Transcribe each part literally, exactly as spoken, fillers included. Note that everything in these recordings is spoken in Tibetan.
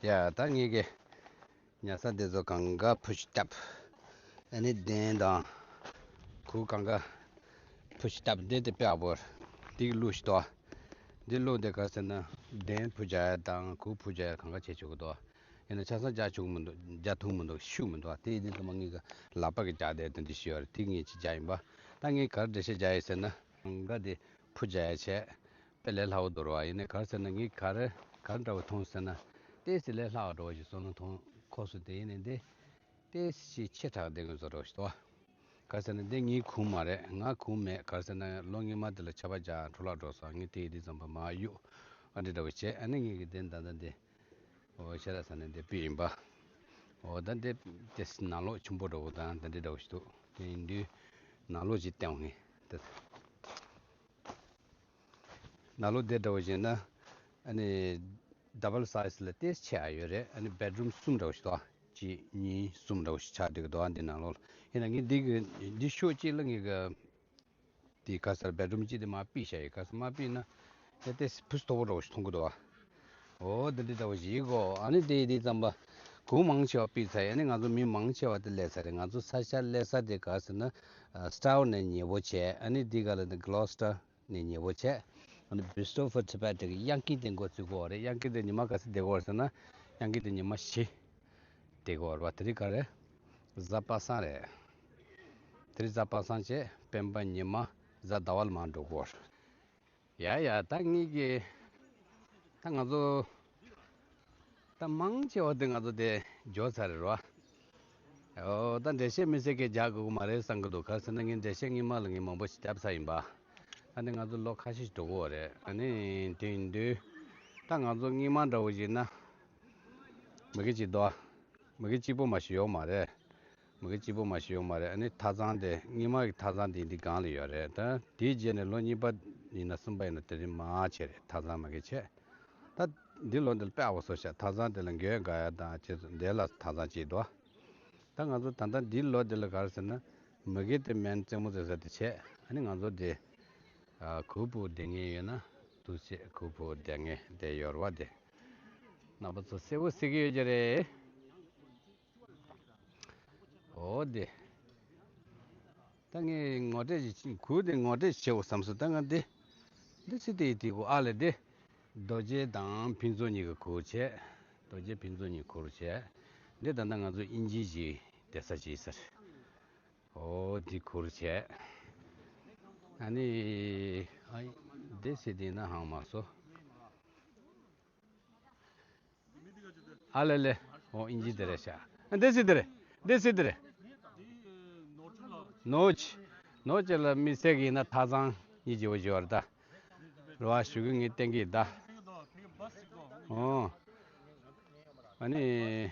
ཡ་ད་ངེད་ཀྱི་ཉལ་ས་དེ་ཚོ་གང་ག་ཕུ་ཤི་བཏབ། ཨ་ནི་གདན་དང་གུར་གང་ག་ཕུ་ཤི་བཏབ། འདི་དེ་དཔེ་ཡག་པོ་རེད། འདི་གི་བླུགས་ཤིག་དོ། འདི་བླུགས་དེ་ག་ཟེར་ན་གདན་ཕུ་རྒྱག་ཡ་དང་གུར་ཕུ་རྒྱག་ཡ་གང་ག་བྱེད་ཆོག་གི་འདུག་ཡིན་ན་ཆ་ཚང་རྒྱག་ཆོག་གི་མི་འདུག་རྒྱག་ཐུབ་མི་འདུག་ཤུགས་མི་འདུག་དེ་ཡིན་དུས་ཙམ་པ་ངེད་ཀྱི་ལག་པ་གི་རྒྱག་དེ་དེ་འདྲ་ཞིག་ཡོད་རེད། དེ་ངེད་ཀྱིས་རྒྱག་ཡིན་པ། ད་ངས་ག་རེ་འགྲེལ་བཤད་རྒྱག་ཡིན་ཟེར་ན་གང་ག་དེ་ཕུ་རྒྱག་ཡ་བྱས། དཔེ་ལས་སླ་བོ་འདུག་ར་བ། ཡིན་ནའི་ག་རེ་ཟེར་ན་ངས་ག་རེ་ག་རེ་འདྲ་བོ་མཐོང་ཟེར་ན། ཏོག་ཙམ་ལས་སླ་བ་འདྲ་བོ་ཞིག་བསམ་བློ་ཐོངས་ཁོ་སུ་དེ་ཡིན་ནའི་འདི་ཏོག་ཙམ་ཞིག་ཆེ་དྲགས་བསྡད་མཁན་བཟོ་འདྲ་བོ་ཞིག་འདུག་བ། ག་རེ་ཟེར་ན་འདི་ངའི་གུར་མ་རེད། ང་གུར་མེད། ག་རེ་ཟེར་ན་ལོ་སྔོན་མ་དེ་ལ་ཆར་པ་རྒྱག་འཕྲོ་བརླག་འགྲོ་སོང་། ངས་དེ་ཡི་དུས་ཙམ་པ་མར་གཡུག་ཨ་འདྲ་འདྲ་བོ་བྱས། ཨ་ནི་ངས་ཀྱི་དེ་ད་ལྟ་འདི་འོ་ཤ་ར་ས་ནས་འདི་ཕུ་ཡིན་པ། འོ་ད་འདི་ཏོག་ཙམ་ནང་ལོགས་ཆེན་པོ་འདྲ་བོ་དང་དེ་འདྲ་འདྲ་བོ་ཞིག་འདུག་དེ་ཡིན་དུས་ནང་ལོགས་ཅིག་བསྟན་ངས་དེ། ནང་ལོགས་དེ་འདྲ་བོ་བྱས་ན་ཨ་ནི་ཌབ་བལ་སའི་ཛི་ལ་ཏོག་ཙམ་ཆེ་ཡ་ཡོད་རེད། ཨ་ནི་བེད་རུམ་གསུམ་འདྲ་བོ་ཞིག་འདུག་གཅིག་གཉིས་གསུམ་འདྲ་བོ་ཞིག་ཆགས་བསྡད་ཀྱི་འདུག་འདི་ནང་ལོགས་ལ། ཡིན་ན་ངས་འདི་གི་འདི་ཤོག་གཅིག་ལ་ངས་གི་དེ་ག་ཟེར་བེད་རུམ་གཅིག་དེ་མར་ཕུད་བཞག་ཡོད། ག་ཟེར་མར་ཕུད་ན་ཡ་ཏོག་ཙམ་ཕུ་སུ་མཐོ་པོ་འདྲ་བོ་ཞིག་མཐོང་གི་འདུག་བ། འོ་འདི་འདྲ་འདྲ་བོ་ཞིག་གོ་ཨ་ནི་དེ་ཡི་དུས་ཙམ་པ་གུར་མང་ཆེ་བ་ཕུད་ཚར་ཡ། ཨ་ནི་ང་ཚོ་མི་མང་ཆེ་བ་དེ་སླེབས་ཚར་རེད། ང་ཚོ་ས་ཆ་སླེབས་ས་དེ་ག་ཟེར་ན་སི་ཊར་ནས་ཉེ་པོ་བྱས། ཨ་ནི་འདི་ག་ལ་ནི་གི་ལོ་སི་ཊར་ནས་ཉེ་པོ་བྱས། ཨ་ནི་Bristol for Tibet དེ་གི་གཡང་སྐྱིད་དེ་འགོ་ཚུགས་ཀྱི་ཡོད་རེད། གཡང་སྐྱིད་དེ་ཉི་མ་ག་ཚོད་བསྡད་ཀྱི་ཡོད་རེད་ཟེར་ན་གཡང་སྐྱིད་དེ་ཉི་མ་བཞི་བསྡད་ཀྱི་ཡོད་རེད་བ། དེ་རིང་ག་རེ་གཟའ་པ་སངས་རེད། དེ་རིང་གཟའ་པ་སངས་བྱས། སྤེན་པ་ཉི་མ་གཟའ་ཟླ་བ་ལ་མར་འགྲོ་གི་ཡོད་རེད། ཡ་ཡ་ད་ངེད་ཀྱི་ད་ང་ཚོ་ད་མང་ཆེ་བ་དེ་ང་ཚོ་དེ་འབྱོར་ཚར་རེད་རོ། ཨོ་ད་འགྲེལ་བཤད་མི་སྲིད་མཁན་རྒྱག་དགོས་ཀྱི་མ་རེད་བསམ་གྱི་འདུག་ག་རེ་ཟེར་ན་ངས་འགྲེལ་བཤད་སྔོན་མ་ལ་ངས་མང་པོ་ཞིག་བརྒྱབ་ཚར་ཡིན་པ། ཨ་ནི་ང་ཚོ་ལོ་ཁ་ཤས་ཤིག་འགྲོ་གི་ཡོད་རེད། ཨ་ནི་དེ་ཡིན་དུས་ད་ང་ཚོ་སྔོན་མ་འདྲ་བོ་ཡིན་ན་མི་གི་ཅིག་འདུག་མི་གི་གཅིག་པོ་མ་ཞིག་ཡོད་མ་རེད། མི་གི་གཅིག་པོ་མ་ཞིག་ཡོད་མ་རེད། ཨ་ནི་ཐ་ཚང་དེ་སྔོན་མ་གི་ཐ་ཚང་དེ་འདི་སྒང་ལ་ཡོད་རེད། ད་དེའི་རྗེས་ནས་ལོ་གཉིས་པ་ཡིན་ན་གསུམ་པ་ཡིན་ན་དེ་རིང་མར་བྱས་རེད། ཐ་ཚང་མ་གི་བྱས། ད་འདི་ལོ་འདི་ལ་དཔེ་ཡག་པོ་བཟོས་ཤག་ཐ་ཚང་དེ་ལ་འགོས་དགའ་ཡ་དང་བྱས་ཚོ་འདི་ལ་ཐ་ཚང་གཅིག་འདུག་ད་ང་ཚོ་ད་ལྟ་འདིའི་ལོ་འདི་ལ་ག་རེ་ཟེར་ན་མི་གི་དེ་མན་རྩེད་མོ་རྩེ་ས་དེ་བྱས། ཨ་ནི་ང་ཚོ་དེ་ཨ་གུར་ཕུབ་བསྡད་མཁན་ཡོད་ན་འདུག་སེ་གུར་ཕུབ་བསྡད་མཁན་དེ་ཡོད་རེད་བ། དེ་རྣམ་པ་ཚོ་གསལ་པོ་གཟིགས་ཀྱི་ཡོད་ཀྱི་རེད། འོ་དེ། ད་ངས་ངོ་སྤྲོད་ཅིག་གུར་དེ་ངོ་སྤྲོད་བྱེད་འོ་བསམ་སོང་། ད་ང་འདི་འདི་ཚེ་དེ་ཡི་དེ་གོ་ཨ་ལས་དེ་རྡོ་རྗེ་དང་ཕུན་ཚོགས་གཉིས་ཀྱི་གུར་བྱས། རྡོ་རྗེ་ཕུན་ཚོགས་གཉིས་གུར་བྱས། འདི་ད་ལྟ་ང་ཚོ་དབྱིན་ཇི་ཞིག་བསྡད་ས་ཅིག་ཟེར། འོ་འདི་གུར་བྱས། ཨ་ནི་ཨ་འདི་ཚེ་དེ་ན་ཧང་མ་སོ། ཨ་ལེ་ལེ། འོ་ཨིན་ཇི་དེ་རེད་ཤག་འདི་སི་དེ་རེད། འདི་སི་དེ་རེད། ནོ་ཆི། ནོ་ཆི་ལ་མི་སེ་གི་ན་ཐ་ཚང་ཡི་ཇི་བ་ཇི་བར་ད། རོ་ཨ་ཞུ་གི་ངས་ཏན་གི་ད། འོ། ཨ་ནི།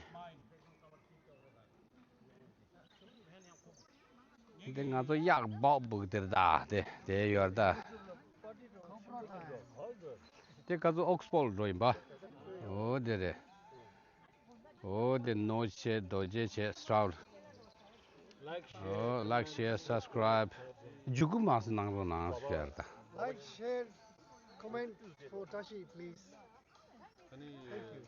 འདི་ང་ཚོ་གཡག་སྦག་སྦུག་དེར་ད་དེ་དེ་ཡོད་ད། དེ་ཁ་ཚོ་ཨོག་སི་ཕོར་ཌི་འགྲོ་ཡིན་པ། འོ་དེ་རེད། འོ་དེ་ནོ་ཆེ་རྡོ་རྗེ་ཆེ་སི་ཊར། འོ་ལའིཀ་ཤེར་སབ་སི་ཀ་རའིབ་མཇུག་གུ་མང་སུ་གནང་རོགས་གནང་ཟེར་ད། Like, share, comment for Tashi, please.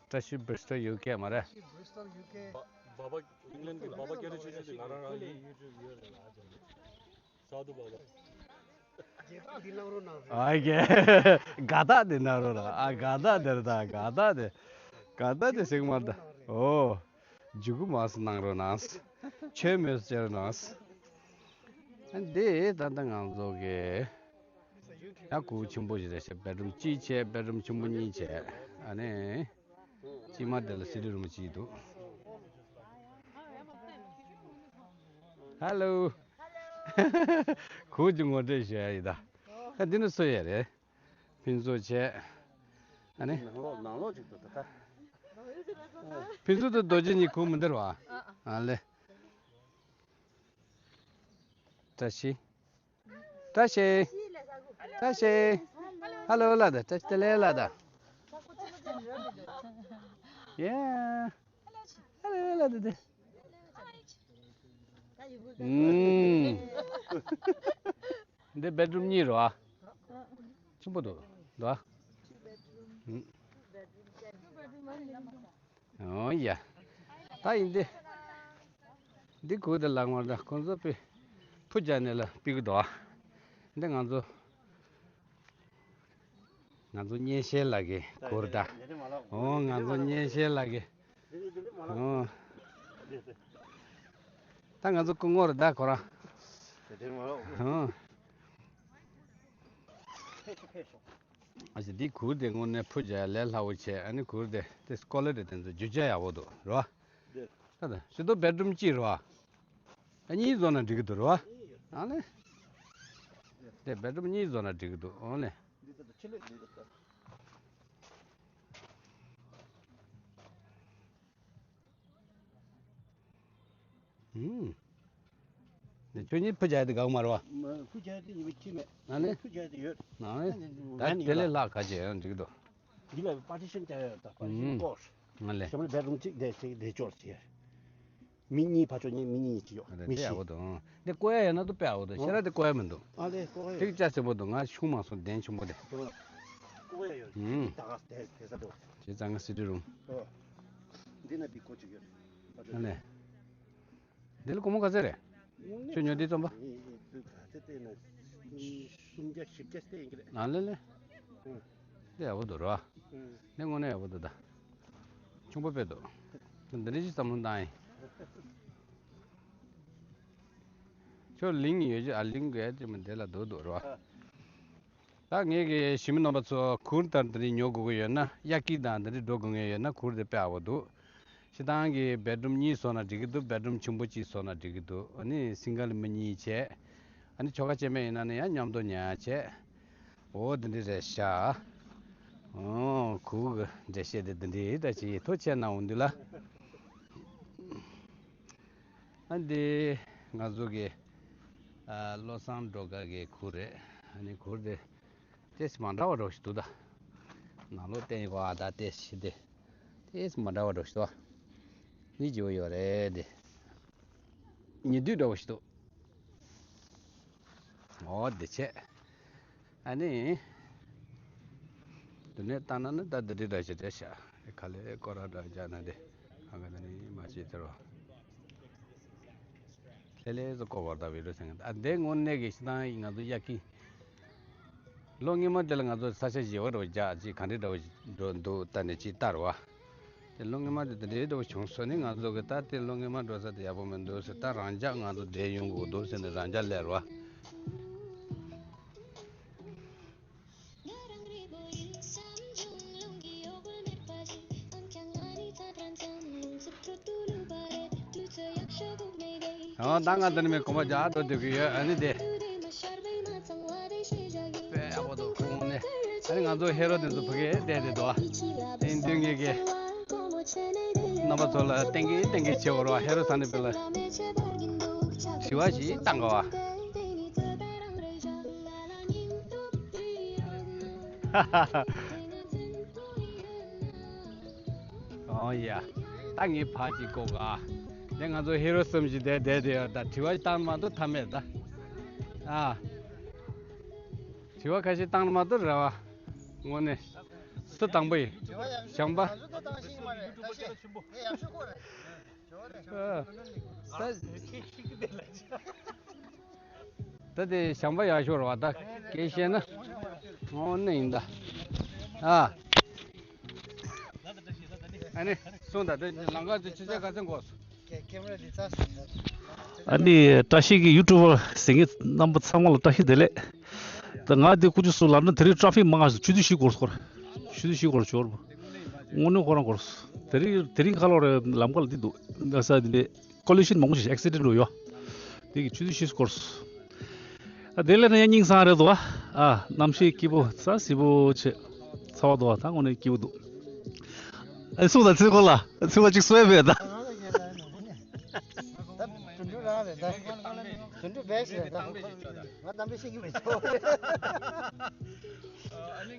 བཀྲ་ཤིས་སྦྲི་སི་ཊལ་ཡུ་ཀེ་མ་རེད། བཀྲ་ཤིས་སྦྲི་སི་ཊལ་ཡུ་ཀེ། བ་བ་བ་ཨིང་ལན་གྱི་བ་བ་སྐད་ཆ་ཆུ་ཆུ་དེ་ང་རང་རང་ཡིན། ས་དུ་བ་བ། རྒྱལ་ཁབ་འདི་གནང་རོགས་གནང་རེད། ཨ་ཀེ། དགའ་རྟགས་དེ་གནང་རོགས་ལ། ཨ་དགའ་རྟགས་དེ་རེད་ད། དགའ་རྟགས་དེ། དགའ་རྟགས་དེ་ཟེར་གི་མ་རེད་ད། འོ། མཇུག་གུ་མང་སུ་གནང་རོགས་གནང་། མཆོད་མེ་སུ་སྤྲད་རོགས་གནང་། ཨ་འདི་ད་ལྟ་ང་ཚོ་གི། ཡང་གུར་ཆེན་པོ་ཞིག་རེད་ཤག་བེད་རུམ་གཅིག་བྱས། བེད་རུམ་ཆེན་པོ་གཉིས་བྱས། ཨ་ནི། དཀྱིལ་མ་དེ་ལ་སི་ཊིང་རུམ་གཅིག་འདུག་ཧེ་ལོ། གུར་གྱི་ངོ་སྤྲོད་ཞུ་ཡ་ཡིན་ད། ཨ་འདི་ནི་སུ་ཡ་རེད། ཕུན་ཚོགས་བྱས། ཨ་ནི། ནང་ལོགས་ནང་ལོགས་ཅིག་ཏུ་ད་ལྟ། ཕུན་ཚོགས་དང་རྡོ་རྗེ་གཉིས་གུར་མི་འདིར་བ། ཨ་ལེ། བཀྲ་ཤིས། བཀྲ་ཤིས། བཀྲ་ཤིས། ཧ་ལོ་ལ་ད། བཀྲ་ཤིས་བདེ་ལེགས་ལ་ད། ཡ། ཧ་ལོ་ལ་ད་དེ། ཨུམ། འདི་བེད་རུམ་གཉིས་རེད་བ། ཆེན་པོ་འདུག་འདུག་ཨ། ཨུམ། ཨོ་ཡ། ད་ཡིན་ཏེ། འདི་གུར་དེ་ལག་མར་ད་ཁོང་ཚོ་པི། ཕུ་རྒྱག་ནས་ལ་ཕུད་ཀྱི་འདུག་ཨ། འདི་ང་ཚོ། ང་ཚོ་གཉན་ཤལ་ལགས་ཀྱི་གུར་ད། ཨོ་ང་ཚོ་གཉན་ཤལ་ལགས་ཀྱི། ཨོ། ད་ང་ཚོ་སྐུ་ངོ་རེད་ད་ཁོ་རང་། ཨོ། ཨ་ཅེ་འདི་གུར་དེ་དངོས་གནས་ཕུ་རྒྱག་ལས་སླ་བོ་བྱས། ཨ་ནི་གུར་དེ་དེ་ཀོ་ལི་ཊི་དེ་ཚོ་རྒྱུ་ཆ་ཡག་པོ་འདུག་རེད་བ། ད་ད་ཞུ་དོ་བེད་རུམ་གཅིག་རེད་བ། ཨ་གཉིས་བཟོ་ན་འགྲིག་གི་འདུག་རེད་བ། ཨ་ལེ། དེ་བེད་རུམ་གཉིས་བཟོ་ན་འགྲིག་གི་འདུག་ཨོ་ལེ། ཨུམ། ནས་ཁྱོད་གཉིས་ཕུ་རྒྱག་དེ་དགའ་གི་མ་རེད་བ། མ་ཕུ་རྒྱག་དེ་ཡིན་པ་ཅི་མེད། ཨ་ནི། ཕུ་རྒྱག་དེ་ཡོད། ཨ་ནི། ད་དེ་ལས་ལྷག་ག་བྱེད་ཡང་འགྲིག་གི་འདུག་འདི་ལ་པར་ཊི་ཤན་བྱ་ཡོད་ད། པར་ཊི་ཤན་ཨུམ། སྐོར། ཨ་ལེ། ཞོགས་པ་ནས་བེད་རུམ་གཅིག་དེ་གཅིག་དེ་ཅོར་ཟེར། མི་གཉིས་ཕར་ཕྱོགས་གཉིས། མི་གཉིས་ཅིག་ཡོད། ཨ་ལེ། མི་དེ་ཡག་བཞི། པོ་འདུག་ཨང་། དེ་བཀོལ་ཡ་ཡོད་ན་དུ་དཔེ་ཡག་པོ་འདུག་ཨོ། ཤེས་ར་དེ་བཀོལ་ཡ་མི་འདུག་ཨ་ལེ། བཀོལ་ཡ་ཡོད། ཏིག་ཅག་ཆེན་པོ་འདུག་ང་ཤུང་མ་སོང་གདན་ཆེན་པོ་དེ། བཀོལ་ཡ་ཡོད། ཨུམ། ད་ག་དེ་དེ་ས་འདུག་བྱས་ཙང་ང་སི་ཊི་རུམ། ཨོ། འདི་ན་བི་ཀོ་ཅིག་ཡོད། ཨ་ལེ། འདི་ལ་སྒོར་མོ་ག་ཚད་རེད། ཁྱོད་ཉོ་དུས་ཙམ་པ། ཨེ་ཨེ་ཨེ་ག་ཚད་བལྟས་ན་སུམ་བརྒྱ་བཞི་བརྒྱ་བལྟས་ཡིན་གྱི་རེད། ཨ་ལེ་ལེ། ཨང་། འདི་ཡག་པོ་འདུག་ར། ཨང་། འདི་དངོས་གནས་ཡག་པོ་འདུག་ད། ཆུང་པོ་དཔེ་འདུག་འདི་འདྲ་ཞིག་བསམ་བློ་བཏང་ཡིན། ཁྱོད་ལིང་ཡོད་ཀྱི་ཨ། ལིང་གས་ཅི་མ་འདི་ལ་འདུག་འདུག་ར། ཨ། ད་ངེད་ཀྱི་ཞི་མི་རྣམ་པ་ཚོ་གུར་ལྟར་འདི་འདྲ་ཉོ་དགོས་ཀྱི་ཡོད་ན། གཡར་སྐྱིད་དང་འདི་འདྲ་འགྲོ་དགོས་ངེས་ཡོད་ན་གུར་དེ་དཔེ་ཡག་པོ་འདུག་སྤྱིར་བཏང་གི་བེད་རུམ་གཉིས་བཟོ་ན་འགྲིག་གི་འདུག་བེད་རུམ་ཆུང་པོ་གཅིག་བཟོ་ན་འགྲིག་གི་འདུག་ཨ་ནི་སིང་གལ་མི་གཉིས་བྱས། ཨ་ནི་ཁྱོ་ག་སྐྱེས་དམན་ཡིན་ན་ནི་ཡང་མཉམ་དུ་ཉལ་བྱས། འོ་འདི་འདྲ་རེད་ཤག་ཨོ་གུར་གྱི་འགྲེལ་བཤད་དེ་འདི་འདྲ་ད་ཅིག་ཐུགས་རྗེ་ཆེ་གནང་འོང་དུས་ལ། ཨ་འདི་ང་ཚོ་གི་ཨ་བློ་བཟང་སྒྲོལ་དཀར་གྱི་གུར་རེད། ཨ་ནི་གུར་དེ་ཏོག་ཙམ་མ་འདྲ་བ་འདྲ་བོ་ཞིག་འདུག་ད་ནང་ལོགས་བསྟན་ཡོད་པ་ད་ལྟའི་ཞིག་དེ་ཏོག་ཙམ་མ་འདྲ་བ་འདྲ་བོ་ཞིག་འདུག་ཨ་ནི་བརྗེ་པོ་ཡོད་རེད་དེ། ཉེ་དུས་འདྲ་བོ་ཞིག་འདུག་ཨོ་དེ་བྱས། ཨ་ནི། དེ་ནས་བཏང་ན་ནི་ད་འདི་འདྲ་འདྲ་ཞིག་རེད་ཤག་ག་ལེར་སྐོར་ར་འདྲ་རྒྱག་ན་དེ། ཨ་ག་ད་ནི་མ་ཤེས་ཟེར་བ། ལྷེ་ལྷེ་ཟེར་སྐོར་བར་ད་བི་རུ་ཟེར་ང་ད། ཨ་འདི་དངོས་གནས་ཀྱི་ཤི་ཐང་ཡིན་ང་ཚོ་གཡར་སྐྱིད། ལོ་སྔོན་མ་དེ་ལ་ང་ཚོ་ས་ཆ་བཞི་བ་འདྲ་བོ་རྒྱག་ཅིག་ག་འདྲ་འདྲ་བོ་འགྲོ་འདུག་ད་ནས་ཅིག་ལྟར་བ། དེ་ལོ་སྔོན་མ་དེ་དེ་འདྲའི་འདྲ་བོ་བྱུང་སོང་ནི་ང་ཚོ་གི་ད་དེ་ལོ་སྔོན་མ་འགྲོ་ས་དེ་ཡག་པོ་མི་འདུག་ཟེར། ད་རང་འཇགས་ང་ཚོ་འདྲེ་ཡོང་དགོས་འདུག་ཟེར་ནས་རང་འཇགས་ལེར་བ། ཨོ་ད་ང་འདི་ནས་མི་གོམ་པ་རྒྱག་འགྲོ་སྡོད་ཀྱི་ཡོད། ཨ་ནི་དེ། དཔེ་ཡག་པོ་འདུག་ཁོང་ནས། ཨ་ནི་ང་ཚོ་ཧེ་རོ་དེ་ཚོ་ཕ་གིར་བསྡད་དེ་འདུག་དེ་ཡིན་དུས་ངེད་ཀྱི་རྣམ་པ་ཚོ་ལ་སྟོན་གི་སྟོན་གི་བྱེད་འོ་རོགས། ཧེ་རོ་ས་ནས་པི་ལ་དྲི་བ་ཞིག་བཏང་གོ་བ། ཨོ་ཡ། ད་ངའི་ཕ་གཅིག་ཀོ་ག་དེ་ང་ཚོ་ཧེ་རོ་གསུམ་ཞིག་བསྡད་བསྡད་དེ་ཡོད། ད་དྲི་བ་ཞིག་བཏང་མ་གཏོགས་ཐབས་མེད་ད། ཨ། དྲི་བ་ཁ་ཤས་བཏང་མ་གཏོགས་རེད་བ། དངོས་གནས། སུ་དང་པོ་ཡིན། བྱམས་པ། ཨ། ད། ད་དེ་བྱམས་པ་ཡག་ཤོས་རེད་བ་ད། སྐད་བཤད་ན། དངོས་གནས་ཡིན་ད། ཨ། ཨ་ནི་གསུངས་ད། དེ་ལམ་ཁ་དེ་ཕྱི་ཚེ་ཁ་སང་གོ། ཨ་ནི་བཀྲ་ཤིས་ཀྱི་ཡུ་ཊུབ་པར་གཟིགས་མཁན་རྣམ་པ་ཚང་མ་ལ་བཀྲ་ཤིས་བདེ་ལེགས། ད་ང་དེ་ཀུ་ཅི་སུ་ལབ་ན་དེ་རིང་ཊ་ཕིག་མང་ང་ཆུ་ཚོད་བཞི་འགོར་སོང་། ཆུ་ཚོད་བཞི་འགོར་འབྱོར། དངོས་གནས་ཁོ་རང་འགོར་སོང་། དེ་རིང་དེ་རིང་ཁ་ལོ་རེ་ལམ་ཁ་ལ་འདི་འདུག་ད་ས་འདི་འདྲའི། ཀོ་ལི་ཤན་མང་པོ་ཞིག་ཨེག་སི་ཌེན་ཊི་འགྲོ་ཡོད། དེ་གི་ཆུ་ཚོད་བཞི་འགོར་སོང་། ཨ་དེ་ལས་ན་ཡང་སྙིང་སང་རེད་འདུག་ཨ། ཨ་གནམ་གཤིས་སྐྱིད་པོ་ས་བཟི་པོ་བྱས། ཚ་བ་འདུག་ཨ། ད་དངོས་གནས་སྐྱིད་པོ་འདུག་ཨ་སུ་ད་ཚེ་གོ་ལ་ཚེ་གོ་ཅིག་གསོས་པས་ད། ད་དུད་འགྲོ་རང་རེད་ད། དུད་འགྲོ་བས་རེད་ད། ང་གཏམ་དཔེ་བཤད་ཀྱི་མེད་ཆོག་ཨ་ནི་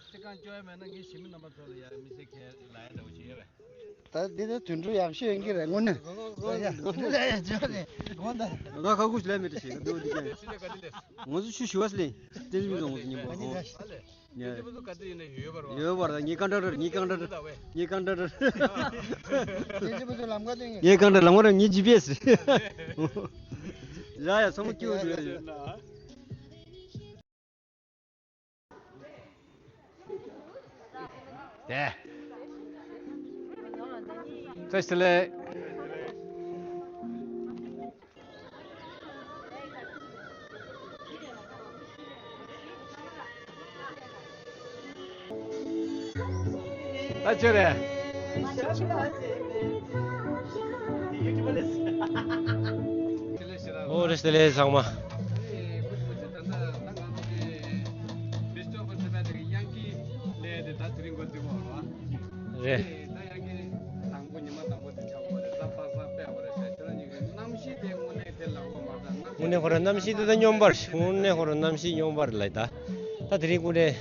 ཅི་གང་བཅོ་ཡ་མེད་ན་ངའི་ཞི་མི་རྣམ་པ་ཚོ་ལ་ཡ་མི་ཚེ་ཁྱེར་ལ་ཡ་འདྲ་བོ་ཞིག་ཡོད་པས། ད་འདི་ནི་དུད་འགྲོ་ཡག་ཤོས་ཡིན་གྱི་རེད་དངོས་གནས། དུད་འགྲོ་ལ་ཡ་བྱོས་ནས་དགོངས་དག་ང་ཁ་ཁུ་ཞིག་ལས་མེད་དྲ་ཞིག་འདུག་འདི་ཀྱང་། ང་ཚོ་ཆུ་ཞུ་བ་སི་ལེ། ཏེ་ཟི་མི་ཚོ་ང་ཚོ་ཉིན་པོ། ཉེ་ཉེ་ཆེ་བུ་ཚོ་ག་ཚོད་ཡིན་ན་ཡོད་པ་རེད་བ། ཡོད་པ་རེད། ངའི་ཀན་ཊག་ཊར། ངའི་ཀན་ཊག་ཊར། ངའི་ཀན་ཊག་ཊར། ཉེ་ཆེ་བུ་ཚོ་ལམ་ཁ་སྟོན་ཡིན། ངའི་ཀན་ཊག་ཊར། ལམ་ཁ་རེད། ངའི་ཇི་པི་ཨེས་རེད། ཡ་ཡ། ཚང་མ་སྐྱིད་པོ་བྱོས། ཡ་ཡ། དེ། བཀྲ་ཤིས་བདེ་ལེགས། ད་ཆོས་རེད། ཨོ་རེད། བདེ་ལེགས་ཚང་མ། རེད། དངོས་གནས་ཁོ་རང་གནམ་གཤིས་དེ་ད་སྙོམས་པར། དངོས་གནས་ཁོ་རང་གནམ་གཤིས་དེ་ད་སྙོམས་པར་ལ་ད། ད་དེ་རིང་དངོས་གནས་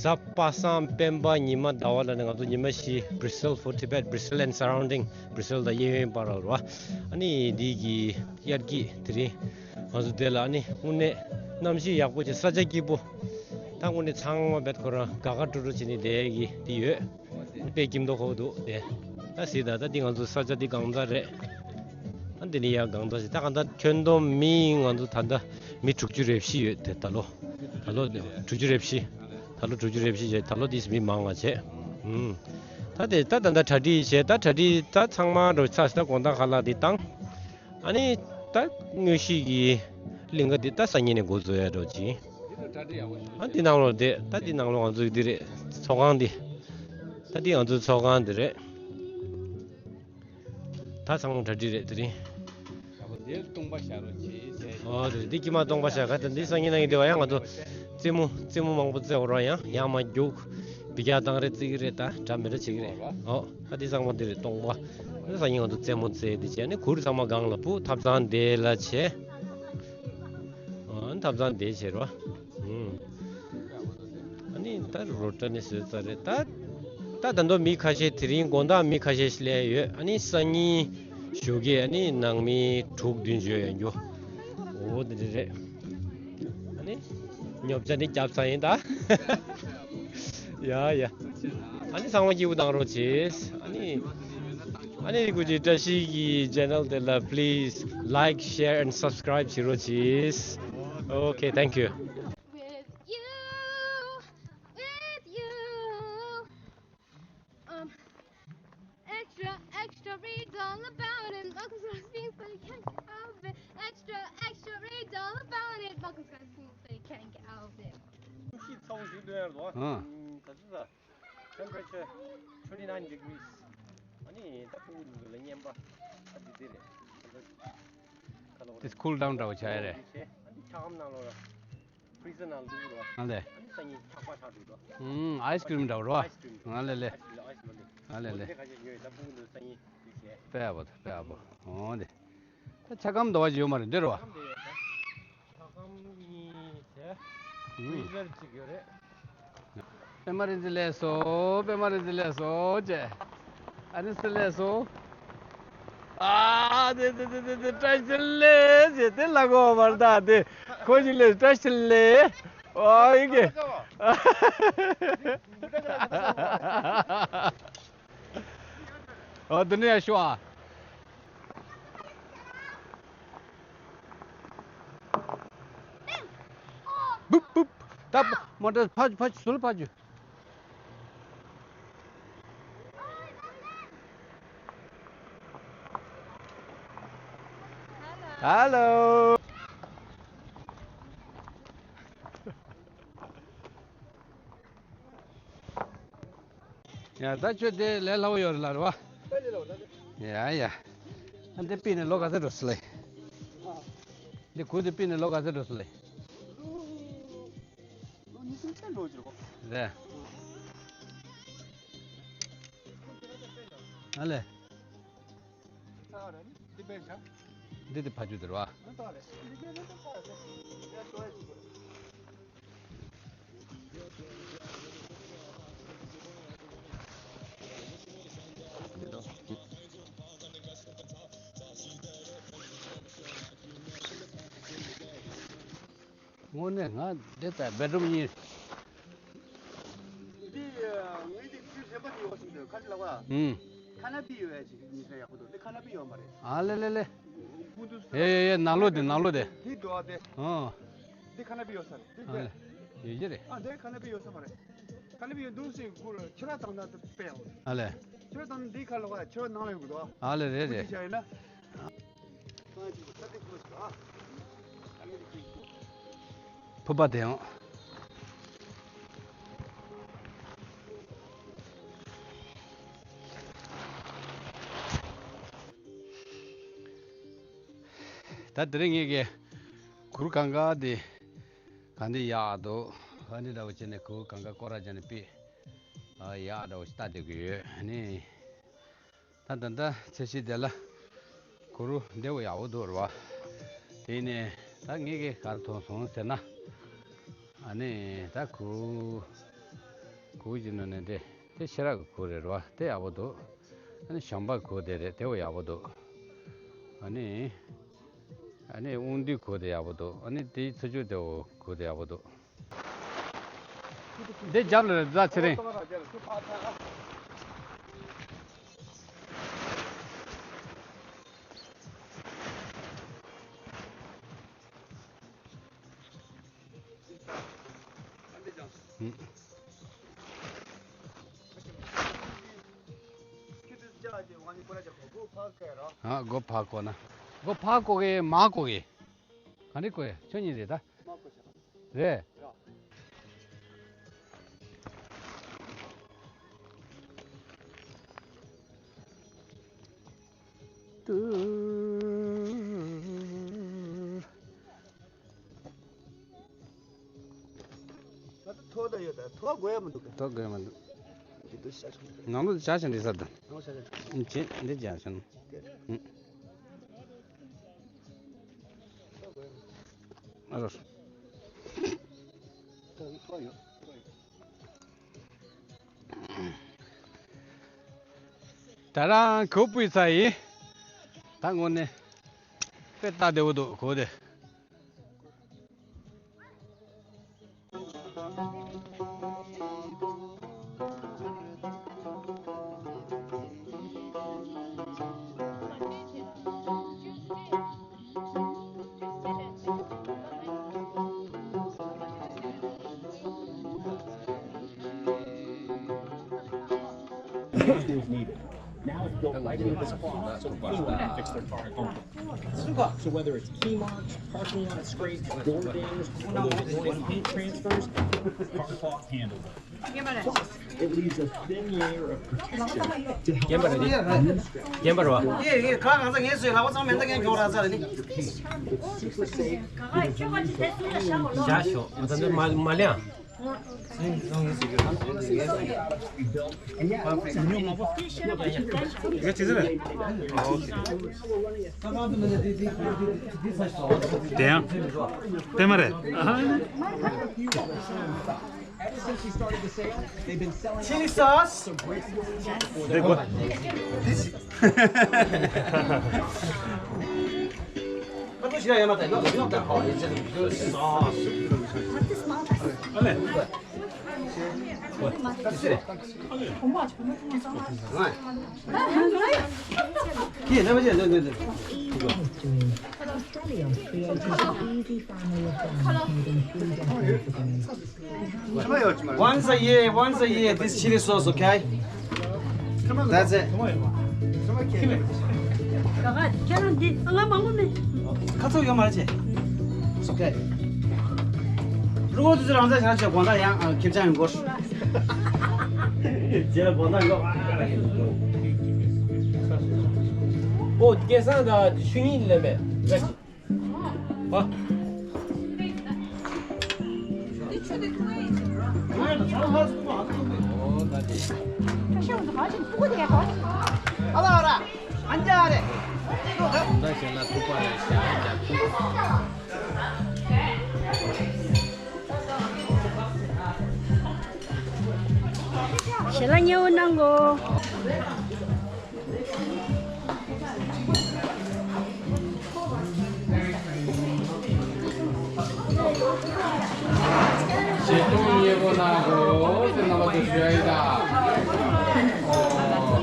གཟའ་པ་སངས་སྤེན་པ་ཉི་མ་ཟླ་བ་ལ་ནི་ང་ཚོ་ཉི་མ་བཞི། Brazil for Tibet, Brazil and surrounding, Brazil དང་གཡས་གཡོན་བར་ལ་རེད་བ། ཨ་ནི་འདི་གི་དབྱར་སྐྱིད་དེ་རིང་ང་ཚོ་འདི་ལ། ཨ་ནི་དངོས་གནས་གནམ་གཤིས་ཡག་པོ་བྱས། ས་ཆ་སྐྱིད་པོ། ད་དངོས་གནས་ཚང་མ་བེད་ཁོ་རང་དགའ་དགའ་སྤྲོ་སྤྲོ་བྱས་ནས་བསྡད་ཀྱི་འདི་ཡོད། དཔེ་སྐྱིད་མདོག་ཁ་པོ་འདུག་དེ། ད་གཟིགས་དང་། ད་འདི་ང་ཚོ་ས་ཆ་འདི་གང་ཟག་རེད། ཨ། འདི་ནི་ཡང་གང་ཟག་ཞིག་ད་གང་ཟག་ཁྱོན་བསྡོམས་མི་ང་ཚོ་ད་ལྟ་མི་དྲུག་ཅུ་རེ་བཞི་ཡོད་དེ། ད་ལོ། ད་ལོ་དྲུག་ཅུ་རེ་བཞི། ད་ལོ་དྲུག་ཅུ་རེ་བཞི་བྱས། ད་ལོ་འདི་མི་མང་བ་བྱས། ཨུམ། ད་དེ་ད་ད་ད་གྲ་སྒྲིག་བྱས། ད་གྲ་སྒྲིག་ད་ཚང་མ་འགྲོ་ཚར་ད་དགོང་དག་ཁ་ལག་འདི་བཏང་། ཨ་ནི་ད་དངོས་གཞི་གི་གླིང་ག་འདི་ད་སང་ཉིན་ནས་འགོ་འཛུགས་ཡ་འགྲོ་ཅིང་། ཨ། འདི་ནང་ལོགས་དེ། ད་འདི་ནང་ལོགས་ང་ཚོ་འདི་རེད། ཚོགས་ཁང་འདི། ད་འདི་ང་ཚོའི་ཚོགས་ཁང་འདི་རེད། ད་ཚང་མ་གྲ་སྒྲིག་རེད་དེ་རིང་། ཨོ་དེ་འདི་དཀྱིལ་མ་སྟོང་པ་བཞག་ག་ད་འདི་སང་ཉིན་གནངས་ཉིན་དེ་བ་ཡང་ང་ཚོ་རྩེད་མོ། རྩེད་མོ་མང་པོ་རྩེ་བ་ར། ཡང་ཡང་མ་རྒྱུག་བི་རྒྱག་བཏང་རེད། རྩེ་གི་རེད། ད་འདྲ་མི་འདྲ་བྱེད་ཀྱི་རེད། ཨོ། ད་འདི་ཚང་མ་འདི་རེད། སྟོང་པ། ད་སང་ཉིན་ང་ཚོ་རྩེད་མོ་རྩེ་འདི་བྱས་ནས་གུར་ཚང་མ་སྒང་ལ་ཕུབ། ཐབ་ཚང་དེ་ལ་བྱས། ཨོ། ཐབ་ཚང་དེ་བྱས་རོ། ཨུམ། ཨ་ནི་ད་རོ་ཊ་ནི་བཟོས་ཚར་རེད། ད་ད་ད་དུང་མི་ཁ་ཤས། དེ་རིང་དགོང་དག་མི་ཁ་ཤས་ཤིག་སླེབས་ཡོད། ཨ་ནི་སང་ཉིན་ཞོགས་ཀས་ཨ་ནི་ནང་མི་དྲུག་བདུན་བྱོན་ཡོང་རྒྱུ། འོ་དེ་འདྲ་རེད། ཨ་ནི་ཉོ་ཆ་ནི་རྒྱབ་ཚར་ཡིན་ད། ཡ་ཡ། ཨ་ནི་ཚང་མ་སྐྱིད་པོ་གནང་རོགས་བྱེད། ཨ་ནི། ཨ་ནི་སྐུ་མཁྱེན་བཀྲ་ཤིས་ཀྱི་ཆེ་ནལ་དེ་ལ་please like, share and subscribe བྱེད་རོགས་གྱིས། Okay, thank you. With you, with you. Um, extra, extra, read all about it. Welcome to the scene, but you can't get out of it. Extra, extra, read all about it. Welcome to the scene, but you can't get out of it. གནམ་གཤིས་ཚ་བོ་ཞིག་སྟོན་ཡར་འདུག་ཨ། ཨང་། ད་ཅི་ཟ། Temperature twenty nine degrees. ཨ་ནི་ད་ཕྲུ་གུ་ཚོ་ལ་བརྙན་པ་ཨ་འདི་འདི་རེད། ཁ་ལོ་རེད། This cool down འདྲ་བོ་ཆགས་ཡ་རེད། ཨ་འདི་ཆ་སྒམ་ནང་ལོགས་ལ། Freezer ནང་ལ་འདུག་རོ། ཨ་ལེ། ཨ་འདི་སང་ཉིན་ཆག་པ་ཆག་འདུག་རོ། ཨུམ། ice cream འདྲ་བོ་རོ། Ice cream ཨ་ལེ་ལེ། Ice cream ཨ་ལེ་ལེ། འདི་ཁ་ཤས་ཉོས་ད་ཕྲུ་གུ་ཚོ་སང་ཉིན་འདི་བྱས། དཔེ་ཡག་པོ་འདུག་དཔེ་ཡག་པོ། འོ་དེ། ད་ཆ་སྒམ་འདྲ་བ་ཅིག་ཡོད་མ་རེད་འདི་རོ། ཆ་སྒམ་གཉིས་བྱས། ཧུམ། Freezer གཅིག་ཡོད་རེད། པད་མ་རིག་འཛིན་ལེགས་སོ། པད་མ་རིག་འཛིན་ལེགས་སོ་ཅེས། ཨ་ནི་སུ་ལེགས་སོ། ཨ་དེ་དེ་དེ་དེ་དེ་བཀྲ་ཤིས་ལེགས་ཅེས་དེ་ལ་གོ་བར་ད་དེ་ཁོ་ཞིག་ལེགས། བཀྲ་ཤིས་ལེགས། ཨ་ཡི་གེ། ཨ་དེ་ནས་ཡར་ཤོག་ཨ། བུབ་བུབ། ད་མོ་ཊ་ཕར་ཕར་ཟུར་ཕར་རྒྱུགས། Hello། ཡ་ད་ཁྱོད་དེ་ལས་སླ་བོ་ཡོད་རེད་ལ་རེད་བ། ཡ་ཡ། ཨ་འདི་པི་ནས་ལོ་ག་ཚོད་འགྲོ་སི་ལེ། འདི་གུ་འདི་པི་ནས་ལོ་ག་ཚོད་འགྲོ་སི་ལེ། ལོ་ཉི་ཤུ་ཙམ་འགྲོ་གི་རེད་གོ། རེད། ཨ་ལེ། འདི་དེ་ཕ་ཆུ་དེ་རེད་བ། དངོས་གནས་ང་འདི་ལྟར་བེད་རུམ་གཉིས། ཨུམ། ཁ་ན་པི་ཡོད་ཡ་ཅིག་ཉི་ཤ་ཡག་པོ་འདུག་འདི་ཁ་ན་པི་ཡོད་མ་རེད། ཨ་ལེ་ལེ་ལེ། ཕུང་དུ་ཡེ་ཡེ་ཡེ། ནང་ལོགས་དེ། ནང་ལོགས་དེ། འདི་འགྲོ་བ་དེ། ཨོ། འདི་ཁ་ན་པི་ཡོད་ས་རེད། འདི་ཨ་ལེ། ཡོད་ཀྱི་རེད། ཨ་འདི་ཁ་ན་པི་ཡོད་ས་མ་རེད། ཁ་ན་པི་ཡོད་འདུག་སེ་ཁུར་ཕྱི་ར་བཏང་ན་དཔེ་ཡག་པོ་རེད། ཨ་ལེ། ཕྱི་ར་བཏང་ན་འདི་ཁ་ལོག་ཕྱི་ར་ནང་ལ་ཡོད་གི་འདུག་ཨ་ལེ་རེད་རེད། ཅི་བྱ་ཡིན་ན། ཕུ་པ་དེ་ཡང་། ད་དེ་རིང་ངེད་ཀྱི་གུར་གང་ག་དེ་གང་དེ་ཡག་འདུག་ཨ་ནི་འདྲ་བོ་བྱས་ནས་གུར་གང་ག་སྐོར་ར་བྱས་ནས་དཔེ་ཡག་འདྲ་བོ་ཞིག་ལྟ་བསྡད་ཀྱི་ཡོད། ཨ་ནི། ད་ད་ལྟ་ཚེ་ཤི་དེ་ལ་གུ་རུ་འདི་བོ་ཡག་པོ་འདུག་རེད་བ། དེ་ནས་ད་ངེད་ཀྱིས་ག་རེ་མཐོང་སོང་ཟེར་ན། ཨ་ནི་ད་གུ་གུ་གི་ནང་ནས་དེ་དེ་ཤེས་རབ་ཀྱི་གུ་རེད་བ། དེ་ཡག་པོ་འདུག་ཨ་ནི་བྱམས་པ་གུ་དེ་རེད། དེ་བོ་ཡག་པོ་འདུག་ཨ་ནི་ཨ་ནི་དབང་འདུས་གུ་དེ་ཡག་པོ་འདུག་ཨ་ནི་དེའི་ཚུར་ཕྱོགས་དེ་བོ་གུ་དེ་ཡག་པོ་འདུག་འདི་རྒྱབ་ལ་རེད་ད་ཚེ་རིང་། ཨ་སྒོ་ཕར་བཀོག་ན། སྒོ་ཕར་བཀོག་གི་མར་བཀོག་གི། ག་འདྲ་བཀོག་གི། ཁྱོད་གཉིས་རེད་ད། རེད། ད་ཐོག་ད་ཡོད་ད། ཐོག་དགོས་ཡ་མི་འདུག་ཐོག་དགོས་ཡ་མི་འདུག་འདི་དུ་ཤ་ཆུང་། ནང་དུ་བྱ་ཞིང་འདི་ས་དང་། ནང་ཤ་ཆུང་། ཅེ་འདི་བྱ་ཞིང་། ཨ་རོ། ད་ཡི་ཐོག་ཡོད། ད་རང་གོ་བུའི་ཚ་ཡིན། ད་དངོས་གནས་དཔེ་ལྟ་བདེ་བོ་འདུག་གོ་དེ། Skills needed. Now it's built right into the spot, so anyone can fix their car at home. So whether it's key marks, parking lot scrapes, door dings, or those annoying paint transfers, Cardfox handles it. Plus, it leaves a thin layer of protection to help stop administrate. རྒན་པ་རེད། ཡེ་ཡེ། ག་གང་ཟག་ངས་བཟོས་ལག་པ་ཚང་མེད་ད་ངས་འགྱོ་ར་ས་རེད་ནི། It's super safe. བཞག་ཤོག་ཨ་ད་འདི་མ་མ་ལེན། དེ་ཡང་དེ་མ་རེད། Chili sauce. འདི་དགོས། ཁ་ཐུག་ཞིག་ཡ་མ་ཐལ། ཡོད་ཡོད་ད། ཨོ་ཡེ་ཅེ་ཟོ་སོ། ཨ་ལེ། ཁྱེད་རྣམ་པ་ཅན་འདི་འདི་འདི། Australia created an easy family of brands made in three decades ago. Once a year, once a year, this chili sauce, okay? That's it. ཁ་ཚོགས་ཡོད་མ་རེད་ཅེ། It's okay. རུ་གོ་དུ་ཚོ་རང་ཚ་ཞང་ཆོས་དགོང་དག་ཡང་ཁེབས་ཆང་ཡོང་གོ། རྗེས་ལ་དགོང་དག་ཡོང་། ཨོ་སྐལ་བཟང་དང་ཆོས་ཉིད་ལེན་པས། ཞལ་ལག་མཉེས་པོ་གནང་གོ། ཞལ་ལག་མཉེས་པོ་གནང་གོ། ཟེར་རྣམ་པ་ཚོ་ཞུ་ཡ་ཡིན་ད། ཨོ།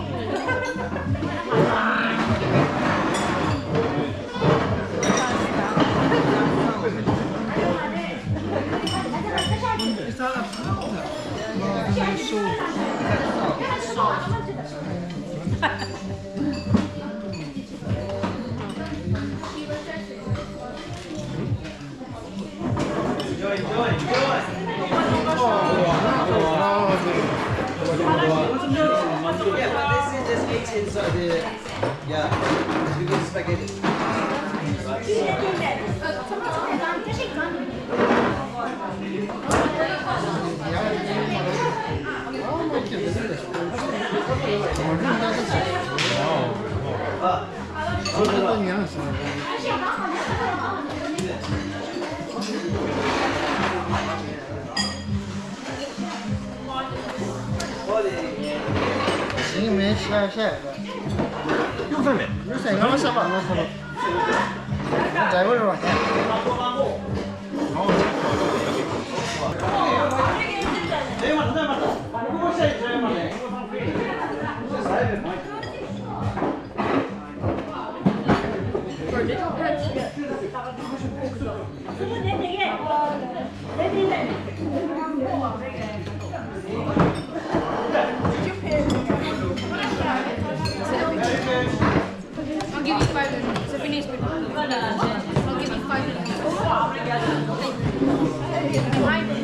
Yeah, but this is just eighteen, so the, yeah, you can spaghetti. I'll give you five minutes. So finish with, I'll give you five minutes. Thank you. Behind me.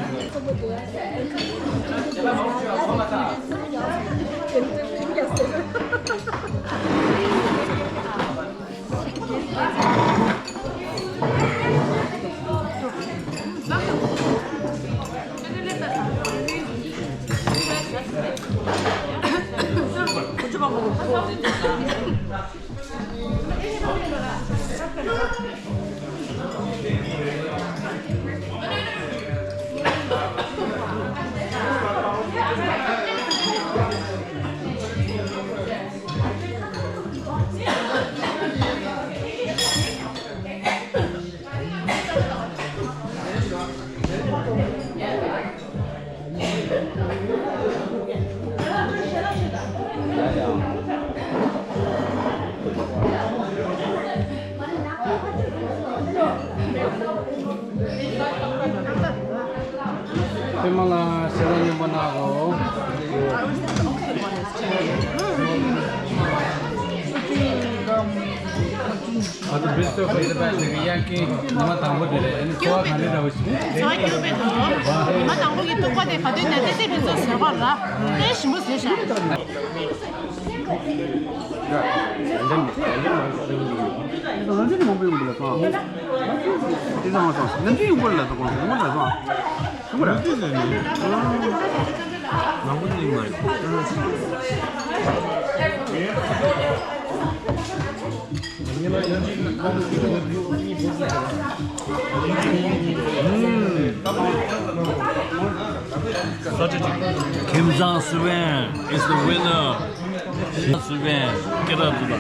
པད་མ་ལགས་ཞལ་ལག་སྙན་པོ་གནང་རོགས། ཨ་ཏི་བེ་སི་ཊི་ཨོཕ་ཕི་ཌི་བྷེག་ཞིག་གི་ཡ་ཀི་ཉི་མ་དང་པོ་དེ་རེད། ཨ་ནི་ཚོར་བ་ག་འདྲ་འདྲ་བོ་ཞིག་ཚོར་བ་སྐྱིད་པོ་དང་། ཉི་མ་དང་པོ་གི་ཐུག་པ་དེ་ག་དུས་ནས་ཏེ་ཏེ་ཕུན་ཚོགས་ཟེར་བ་ར་ཏེ་ཞིམ་པོ་ཟེར་ཤག་ཁྱིམ་ཚང་སུ་བན is the winner. ཁྱིམ་ཚང་སུ་བན་སྐད་གྲགས་ཐུབ་པ།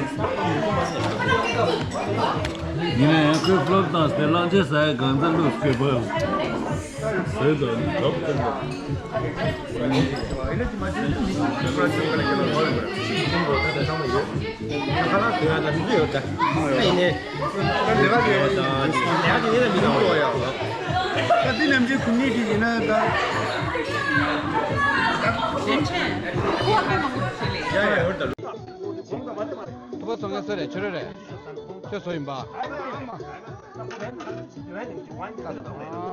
ཡིན་ནའི་ཁོས་ཕློབ་བཏང་སྟེ་གླང་ཆེན་ཟ་ཡ་གང་ཚ་ལུག་སྐྱོད་པ། ཟས་དང་ནི་གབ་ཀྱང་། ད་འདི་ནམ་རྒྱུན་ཁུངས་སྣེ་ཞིག་ཡིན་ན་ད། ཡ་ཡ་ཧུར་ད། ཐུབ་པ་ཚོང་མཁན་སུ་རེད། ཁྱོད་རེད། ཁྱོད་བཟོ་ཡིན་པ། ཨ་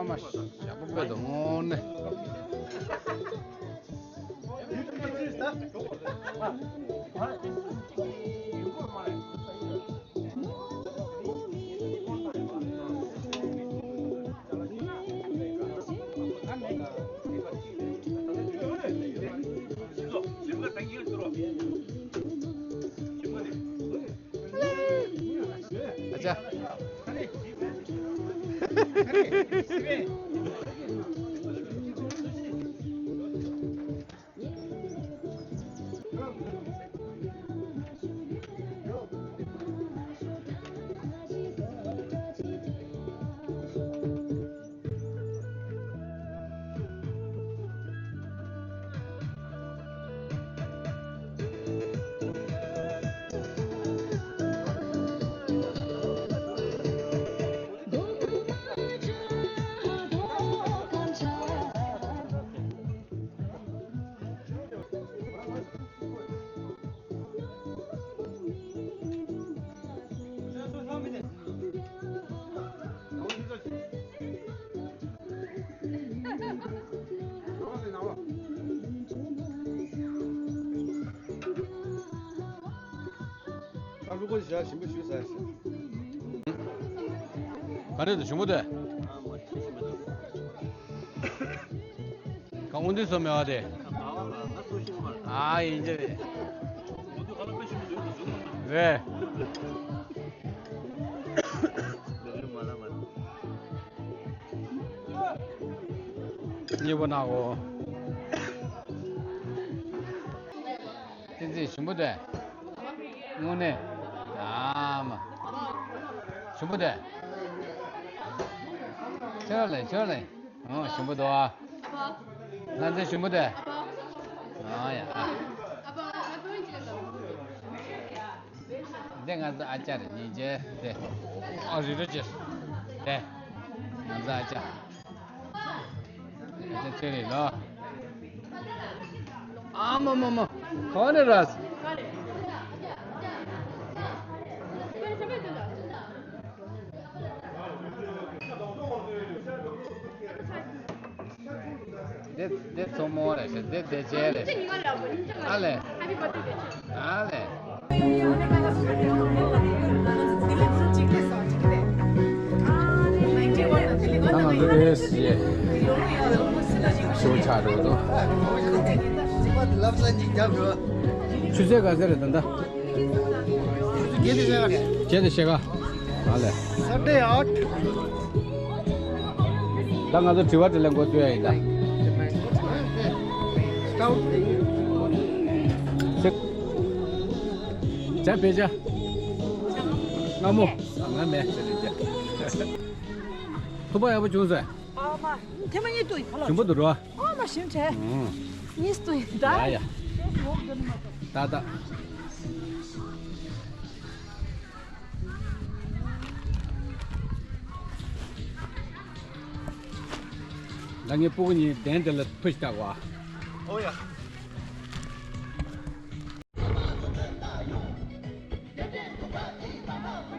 མ་ཞག་པོ་དཔེ་འདུག་དངོས་གནས། ཨ་ཅག་ཕྲུ་གུ་ཞག་ཞིམ་པོ་ཞུ་ཟེར། ག་རེ་འདུག་ཞིམ་པོ་འདུག་གང་འདི་སོ་མེ་བ་དེ། ཨ་ཡིན་གྱི་རེད། རེད། མཉེས་པོ་ན་གོ། བསྟན་འཛིན་ཞིམ་པོ་དེ། དངོས་གནས། ཨ་མ། ཞིམ་པོ་དེ། ཁྱོད་ལས་ཁྱོད་ལས། ཨོ་ཞིམ་པོ་འདུག་ཨ། ལྷ་མཛེས་ཞིམ་པོ་དེ། ཨ་ཡ་ཨ། འདི་ང་ཚོ་ཨ་ཅག་རེད་སྙིང་རྗེ་དེ། ཨ་རི་རི་ཅེ། དེ། ང་ཚོ་ཨ་ཅག་ཨ་ཅག་ཚེ་རིང་ལོ། ཨ་མ་མ་མ། ག་ནས་ར། འདི་འདི་མཚོ་མོ་རེད་ཤག་འདི་བདེ་ཆེན་རེད། ཨ་ལས། ཨ་ལས། ད་ང་ཚོ་ཨེ་སི་ཡེ་ཤོ་ཆགས་འགྲོ་འདུག་ཆུ་ཚོད་ག་ཚོད་རེད་ད་ལྟ། བརྒྱད་དང་ཕྱེད་ཀ། ཨ་ལས། Saturday out. ད་ང་ཚོ་དྲི་བ་དྲིས་ལན་འགོ་བཙུགས་ཡ་ཡིན་ད། Stout. ཇ་བེ་ཇ། སྔ་མོ། ང་མེད་ཟེར་རེད་ཇ། ཐུག་པ་ཡག་པོ་བྱུང་ཟེར། ཨ་མ། ཐེངས་མ་གཉིས་ལྟོས་ཡིན་ཕ་ལོ། ཞིམ་པོ་འདུག་རོ། ཨ་མ་ཞིམ་དྲན། ཨུང་། གཉིས་ལྟོས་ཡིན་ད། ཡ་ཡ། ད་ད། ད་ངའི་སྤུ་གུ་གཉིས་གདན་དེ་ལ་ཕུ་ཞིག་བཏགས་པ། ཨོ་ཡ།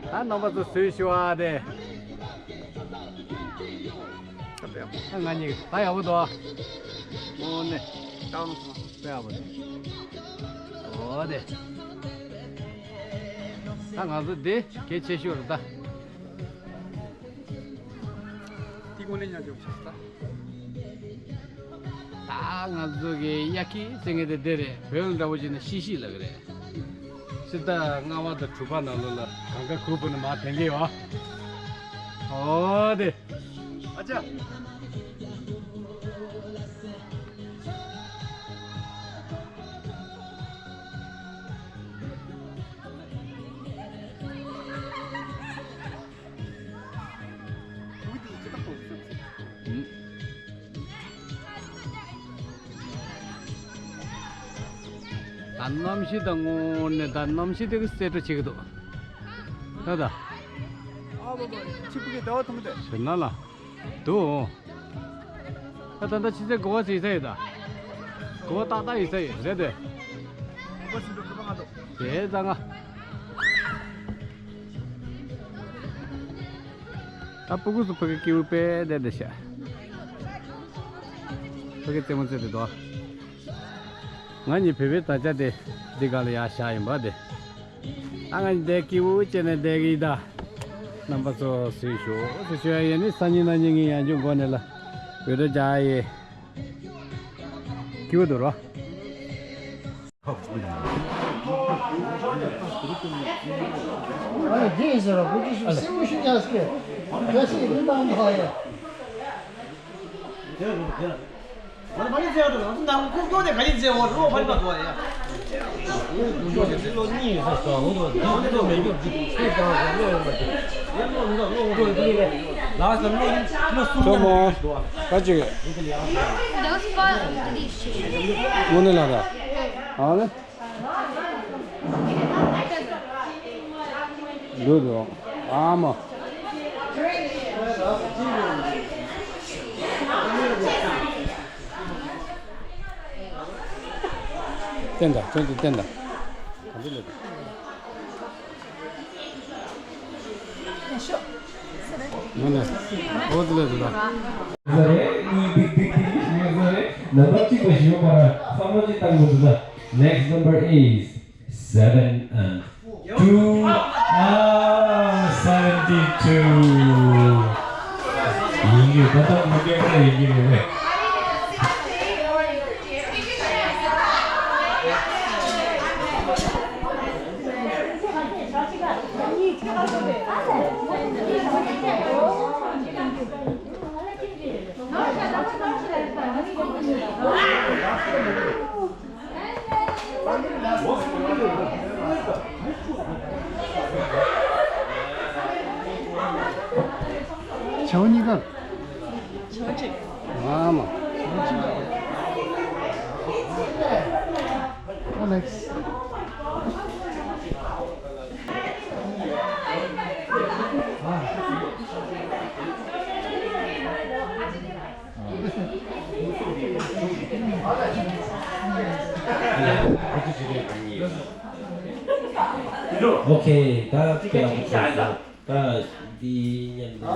ད་རྣམ་པ་ཚོ་སུས་ཞུ་བ་དེ། ད་ང་གཉིས་ད་ཡག་པོ་འདུག་ཨོ་ནི། དཔེ་ཡག་པོ་འདུག་ཨོ་དེ། ད་ང་ཚོ་འདི་གལ་ཆེ་ཤོས་རེད་ད། དེ་དངོས་གནས་ཉམས་འགྱུར་ཆེ་ས། ད་ང་ཚོ་གི་དབྱར་ཁའི་སེང་གེ་དེ་འདི་རེད། བོད་ལ་འདྲ་བོ་བྱས་ན་ཤི་ཤི་ལབ་ཀྱི་རེད། ཕྱི་ཟླ་ལྔ་པ་དང་དྲུག་པ་ནང་ལོགས་ལ་གངས་དཀར་ཁུལ་བུ་ནས་མར་ཐོན་གྱི་ཡོད། ཨོ་དེ། ཨ་ཅག་ད་གནམ་གཤིས་དང་དངོས་གནས་ད་གནམ་གཤིས་དེ་གི་གསལ་བཀྲ་ཆེ་གི་འདུག་ད་ད། ཨ་བ་བ། ཆིབས་ཀྱི་ཟླ་བ་ཐུང་དེ། ཞེ་ན་ལ། འདུག་ད་ད་ད་ཕྱི་ཚེས་དགུ་པ་ཟེར་ཡོད་ས་ཡོད་ད། དགུ་པ་ཏག་ཏག་ཡོད་ས་ཡོད་རེད་དེ། དེ་ད་ང་། ད་སྤུ་གུ་ཚོ་ཕ་གི་སྐྱིད་པོ་དཔེ་བསྡད་བསྡད་ཤག་ཕ་གི་རྩེད་མོ་རྩེ་བསྡད་འདུག་ང་གཉིས་བོད་པའི་དར་ཆ་དེ་འདི་ག་ལ་ཡར་བཞག་ཡིན་པ་དེ། ད་ང་གཉིས་བསྡད་སྐྱིད་པོ་བྱས་ནས་བསྡད་ཀྱི་ཡིན་ད། རྣམ་པ་ཚོ་གཟིགས་ཤོག་ཟེར་ཞུ་ཡ་ཡིན་ནི་སང་ཉིན་གནངས་ཉིན་ངས་ཡང་བསྐྱར་འགོ་ནས་ལ་བོད་དོ་རྒྱག་ཡ་ཡིན། སྐྱིད་པོ་འདུག་རོ། ཨ་ལ་རྒྱན་ཟེར་བ་བུ་ཅི་ཞིག་སེམས་ཤུགས་ཉག་སྐད་བཀྲ་ཤིས་རི་དང་མཐའ་ཡས། ཁྱོད་མོ། ཁ་ཅིག་དངོས་གནས་ལ་ར། ཨ་ལེ། འདུག་འདུག་ཨ་མ། བསྟན་དང་ཁྱོད་ཚོ་བསྟན་དང་། ག་འདི་ལ། ནས་ནས་ཨོ་ཙི་ལ་འདི་ལ། ཟ་རེད། གཉིས་big big big ཟ་རེད། ནམ་པར་གཅིག་པ་ཞིག་ཡོད་པ་ར་བསམ་བློ་གཅིག་བཏང་དགོས་འདུག་ན། Next number is seven and two. ཡིན་གྱི་ད་ལྟ་མི་སྐད་ཆ་ཡིན་གྱི་རེད་པས། ཆའོ་གཉིས་ཀ། ཆའོ་གཅིག་ཨ་མ། ཨ་ལེགས། ཨོ་ཁེ། ད་ཁྱེད་རང་ཚོ་ད་འདི་མཉམ་དུ་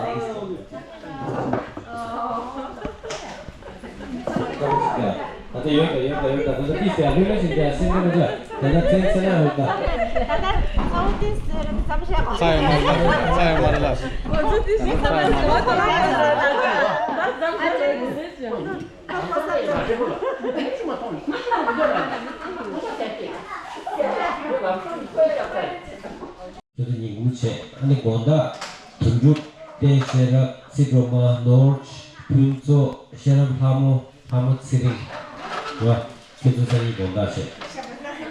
ད་ད་ཡོད་ད་ཡོད་ད་ཡོད་ད་ད་ད་ཏིས་ཡ་ལུས་ལ་ཞིག་ད་སེམས་ཁམས་ད་ད་ད་ཚན་ཚན་ན་ཡོད་ད། ད་ད་ཚ་བོ་ཏིས་ཚ་ཡོད་མ་རེད་ལ། ཚ་ཡོད་མ་རེད་ལ། ཚ་ཡོད་མ་རེད་ལ། ད་ད་ཉིན་གུང་བྱས། ཨ་ནི་དགོང་དག་དོན་གྲུབ་བསྟན་ཤེས་རབ་ཚེ་སྒྲོལ་མ་ནོར་ཕུན་ཚོགས་ཤེས་རབ་ལྷ་མོ་ལྷ་མོ་ཚེ་རིང་། རེད་བ། ཁྱེད་ཚོ་སང་ཉིན་དགོང་དག་བྱས།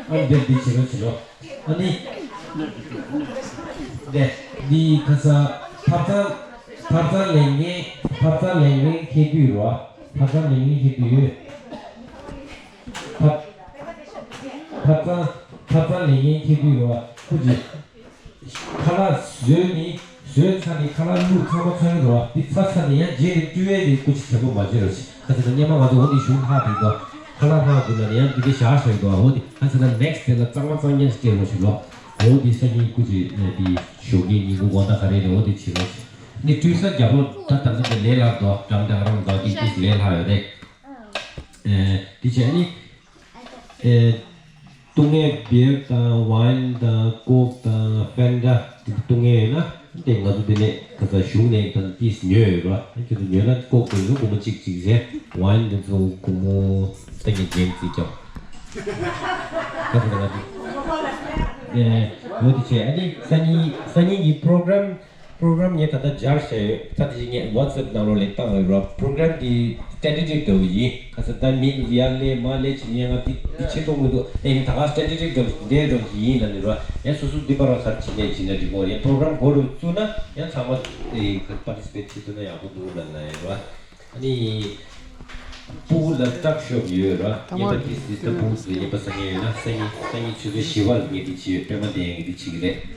ཨ་ནི་འདིར་འདི་བྱེད་རོགས་བྱེད་རོགས། ཨ་ནི། འདི་འདི་ཁ་ས་ཐབ་ཚང་ཐབ་ཚང་ལས་ངན་ཐབ་ཚང་ལས་ངན་ཁྱེད་དུས་རེད་བ། ཐབ་ཚང་ལས་ངན་ཁྱེད་དུས་ཡོད། ཐབ་ཐབ་ཚང་ཐབ་ཚང་ལས་ངན་ཁྱེད་དུས་རེད་བ། ཁུ་ཅི། ཁ་ལག་བཟོས་ནི་བཟོས་ཚར་ནི་ཁ་ལག་བླུགས་ཚང་མ་ཚང་གི་རེད་བ། འདི་ཚར་ཚར་ནི་ཡང་རྗེས་ནས་བཀྲུ་ཡས་དེ་སྐུ་མཁྱེན་དྲན་པ་མ་བརྗེད་རོགས་ཞེས། ཁ་ཚ་ན་སྔོན་མ་ང་ཚོ་འོ་འདི་གཞུང་ལྷག་དེ་འདུག་ཁ་ལག་ལྷག་དགོས་ན་ནི་ཡང་འདི་འདྲ་བཞག་བཞག་འདུག་འོ་འདི་ཁ་ཚ་ན་next day་ལ་གཙང་མ་གཙང་རྐྱང་ཞིག་སྤྲད་རོགས་ཞེས་ལོ། འོ་འདི་སང་ཉིན་སྐུ་མཁྱེན་འདི་ཞོགས་ཀའི་ཉིན་གུང་དགོང་དག་ག་རེ་རེད་འོ་འདི་བྱེད་རོགས་ཞེས། ནི་བཀྲུ་ས་རྒྱ་པོ་ད་ད་ལྟ་འདི་ལས་སླ་འདུག་གྲང་དང་རང་འདུག་འདི་འདི་ལས་སླ་ཡོད་རེད། ཨེ་འདི་བྱས་ནི། ཨེ། བཏུང་མཁན་བི་ཡར་དང་ཝའིན་དང་ཀོག་དང་ཕན་ཌ་དེ་བཏུང་མཁན་ཡོད་ན་དེ་ང་ཚོ་དེ་ནས་ཁ་ཚ་གཞུང་ནས་དང་ཏིས་ཉོས་ཡོད་ར། ཁྱོད་ཚོ་ཉོས་ན་ཀོག་དེ་ཚོ་སྒོར་མོ་གཅིག་གཅིག་རེད། ཝའིན་དེ་ཚོ་སྒོར་མོ་ཏན་གྱི་རྒྱན་རྩིས་ཀྱང་ཁ་ཚ་ལ་ཨེ་འོ་དེ་བྱས། ཨ་ནི་སང་ཉིན་སང་ཉིན་གྱི་པྲོ་གྲམ་པྲོ་གྲམ་ངས་ད་ལྟ་སྦྱར་བྱས་ཡོད། ཚ་དེ་བཞིན་ངས་WhatsApp་ནང་ལོགས་ལ་བཏང་ཡོད་ར། པྲོ་གྲམ་འདི་tentative་འདྲ་བོ་ཡིན། ཁ་ས་ད་མི་འདུག་ཡར་སླེབས་མར་སླེབས་བྱེད་ཡ་ང་འདི་འདི་བྱེད་ཐུབ་མི་འདུག་ཨེ་ཡིན་ད་ག་tentative་འདྲ་བོ་འདྲ་བོ་ཞིག་ཡིན་ལབ་ནས་ར། ཡང་སོ་སོ་འདི་པར་ག་རེ་བྱེད་ནས་བྱེད་ན་འགྲིག་གོ། ཡང་པྲོ་གྲམ་འགོ་རུ་བཙུགས་ན་ཡང་ཚང་མ་ཨེ་participate་བྱེད་ཐུབ་ན་ཡག་པོ་འདུག་ལབ་ན་ཡོད་ར། ཨ་ནི། སྤུ་གུ་ལ་ཊག་ཤོབ་ཡོད་ར། ཉེས་པ་དེ་སྲིད་ད་སྤུ་གུ་ཚོ་ཉེས་པ་ཟ་མཁན་ཡོད་ན་སང་ཉིན་སང་ཉིན་ཆུ་ཚོད་བཞི་པར་ངས་འདི་བྱེད་ཡོད། པད་མ་བསྟན་ཡང་གིས་འདི་བྱེད་ཀྱི་རེད།